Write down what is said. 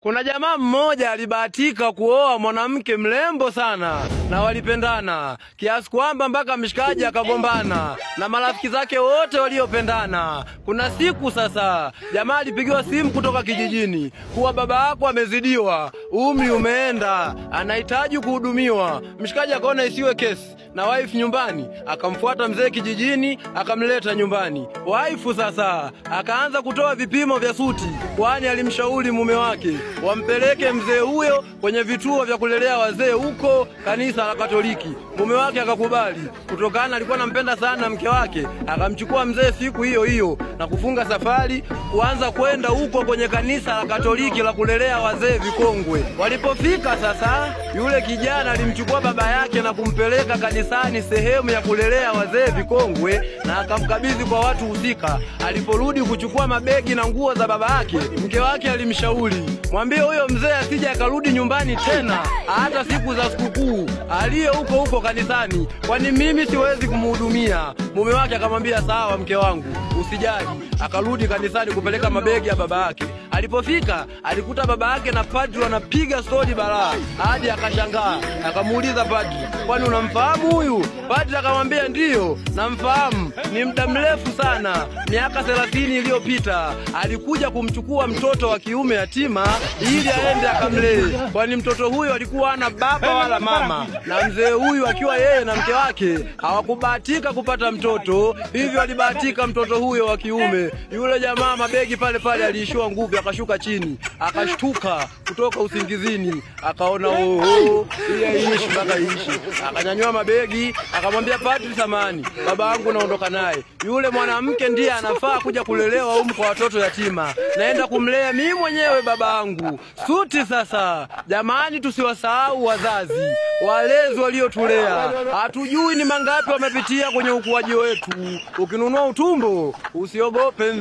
Kuna jamaa mmoja alibahatika kuoa mwanamke mrembo sana na walipendana kiasi kwamba mpaka mshikaji akagombana na marafiki zake wote waliopendana. Kuna siku sasa jamaa alipigiwa simu kutoka kijijini kuwa baba yako amezidiwa, umri umeenda, anahitaji kuhudumiwa. Mshikaji akaona isiwe kesi na wife nyumbani, akamfuata mzee kijijini akamleta nyumbani. Wife sasa akaanza kutoa vipimo vya suti, kwani alimshauri mume wake wampeleke mzee huyo kwenye vituo vya kulelea wazee huko kanisa la Katoliki. Mume wake akakubali, kutokana alikuwa anampenda sana mke wake. Akamchukua mzee siku hiyo hiyo na kufunga safari kuanza kwenda huko kwenye kanisa la Katoliki la kulelea wazee vikongwe. Walipofika sasa, yule kijana alimchukua baba yake na kumpeleka kanisani sehemu ya kulelea wazee vikongwe na akamkabidhi kwa watu husika. Aliporudi kuchukua mabegi na nguo za baba yake, mke wake alimshauri, mwambie huyo mzee asije akarudi nyumbani tena hata siku za sikukuu, aliye huko huko kanisani, kwani mimi siwezi kumhudumia. Mume wake akamwambia sawa mke wangu, usijali. Akarudi kanisani kupeleka mabegi ya baba yake. Alipofika alikuta baba yake na padri wanapiga stori balaa, hadi akashangaa. Akamuuliza padri, kwani unamfahamu huyu? Padri akamwambia ndiyo, namfahamu, ni muda mrefu sana, miaka 30 iliyopita alikuja kumchukua mtoto wa kiume yatima ili aende akamlee, kwani mtoto huyo alikuwa hana baba wala mama, na mzee huyu akiwa yeye na mke wake hawakubahatika kupata mtoto, hivyo alibahatika mtoto huyo wa kiume. Yule jamaa mabegi pale pale aliishiwa nguvu, akashuka chini, akashtuka kutoka usingizini, akaona oho, hii haiishi mpaka iishi. Akanyanyua mabegi, akamwambia padri, samani, baba yangu naondoka naye. Yule mwanamke ndiye anafaa kuja kulelewa humu kwa watoto yatima, naenda kumlea mimi mwenyewe baba yangu. Suti sasa, jamani, tusiwasahau wazazi, walezi waliotulea. Hatujui ni mangapi wamepitia kwenye ukuaji wetu. Ukinunua utumbo usiogope.